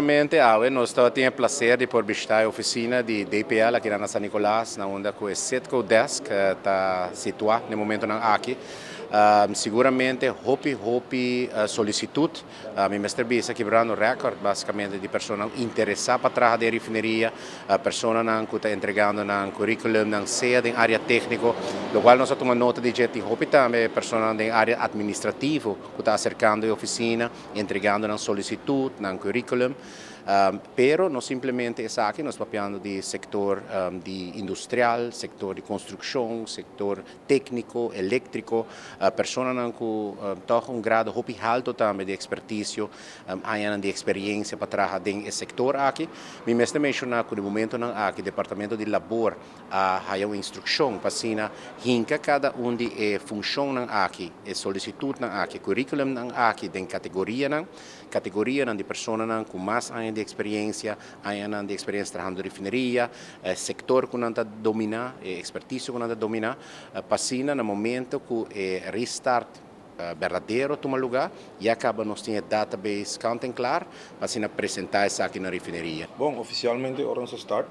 Básicamente, awe nos tabatin e placer di por bishita e oficina di DPL aki na San Nicolas, na unda cu e Citgo Desk ta situa na e momentonan aki. Siguramente hopi hopi solicitud. Mi mester bisa kibrando record basicamente di persona interesa pa traha den refineria, personanan cu ta entregando nan curriculum nan sea den area tecnico, lo cual nos a tuma nota di dje. Tin hopi tambe persona den area administrativo cu ta acercando e oficina, entregando nan solicitud, nan curriculum. Pero no simplemente esaki, nos papiando di sector di industrial, sector di construccion, sector tecnico, electrico, personanan cu toch un grado hopi halto tambe di experticio, añanan di experiencia pa traha den e sector aki. Mi mester menciona cu na e momentonan aki Departamento di Labor a haya un instruccion pa asina hinca cada un di e funcionnan aki, e solicitudnan aki, curriculumnan aki den categorianan, categorianan di personanan cu mas aña di experiencia, añanan di experiencia trahando refineria, sector cu nan ta domina, e experticio cu nan ta domina, pa asina na momento cu e restart berdadero tuma lugar, ya caba nos tin e database kant en klaar, pa asina presenta esaki na refineria. Bon, oficialmente ora nos a start,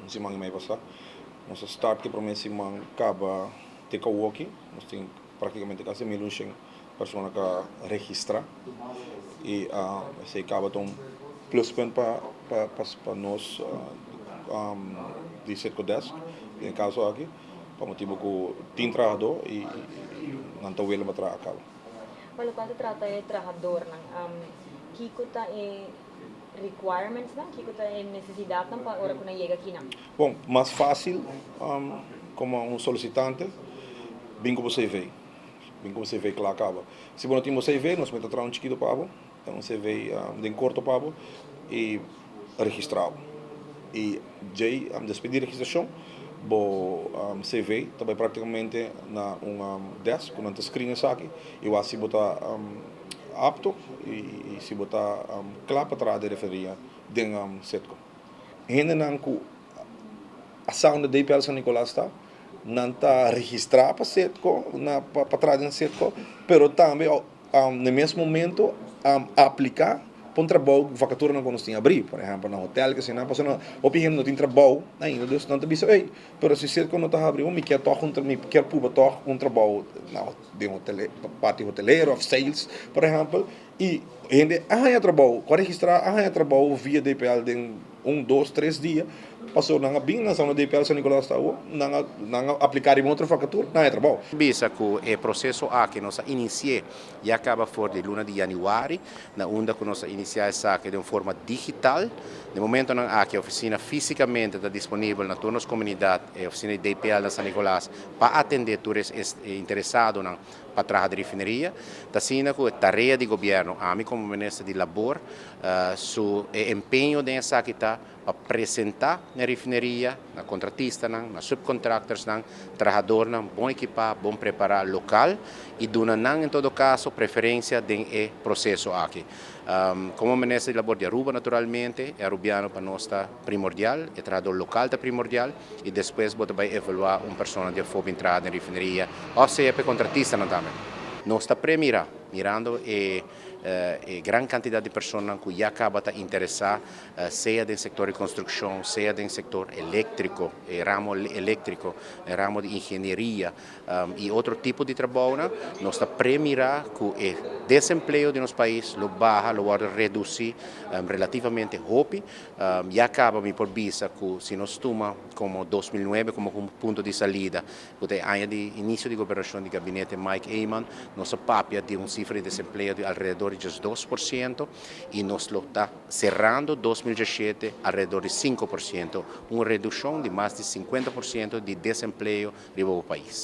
siman y mey pasa, nos a start cu prome siman caba te awoki, nos tin practicamente casi 1100 persona cu a registra y esey caba un pluspunt pa nos di Citgo Desk, den caso aki, pa motibo cu tin trahado y nan ta willing pa traha caba. Pa loke ta trata e trahadornan, kico ta e requirements nan, kico ta e necesidadnan pa ora cu nan yega aki nan? Bon, mas facil, como un solicitante, bin cu CV. Bin cu CV cla caba. Si bo no tin CV, nos mester traha un chikito pa bo, un CV den corto pa bo y registra. Y ya, despues di registracion, bo CV tambe practicamente na un desk, cu nan ta screen esaki, y asina bo ta apto y si bo ta cla pa traha den refineria den Citgo. Hendenan cu a sa unda DPL San Nicolas ta, nan ta registra pa Citgo, pa traha den Citgo, pero tambe na mes momento aplica pa un trabou, vacatura nan cu nos tin habri, por ehempel, na hotel, cu asina, pasobra hopi hende no tin trabou ainda, dus nan ta bisa: "Hey, pero si Citgo no ta habri, mi kier purba toch un trabou na den hotel, parti hotelero of sales, por ehempel." Y hende a haya trabou, cu a registra, a haya trabou via DPL den 1, 2, 3 dia, pasobra nan a bin na unda DPL San Nicolas ta, nan a aplica den otro vacatura, nan a haya trabou. Bisa cu e proceso aki nos a inicia ya caba for di luna di januari, na unda cu nos a inicia esaki di un forma digital. Na momentonan aki e oficina fisicamente ta disponibel na tur nos comunidad, e oficina di DPL na San Nicolas, pa atende tur interesadonan pa traha den refineria. Ta asina cu tarea di gobierno, ami como minister di Labor, su empeño den esaki ta pa presenta na refineria, na contratistanan, na subcontractorsnan, trahadornan bon equipa, bon prepara local y duna nan en todo caso preferencia den e proceso aki. Como minister di Labor di Aruba, naturalmente, e arubiano pa nos ta primordial, e trahador local ta primordial y despues bo ta bay evalua un persona di afo traha den refineria, of sea pa contratistanan tambe. Nos ta premira, mirando e gran cantidad di persona cu ya caba ta interesa, sea den sector di construccion, sea den sector electrico, ramo electrico, ramo di ingenieria y otro tipo di trabou, nos ta premira cu e desempleo di nos pais lo baha, lo reduci relativamente hopi. Ya caba mi por bisa cu si nos tuma como 2009 como un punto di salida, cu ta aña di inicio di gobernacion di gabinete Mike Eman, nos a papia di un cifra di desempleo di alrededor di 2% y nos lo ta cerrando 2017 alrededor di 5%, un reduccion di mas di 50% di desempleo riba e pais.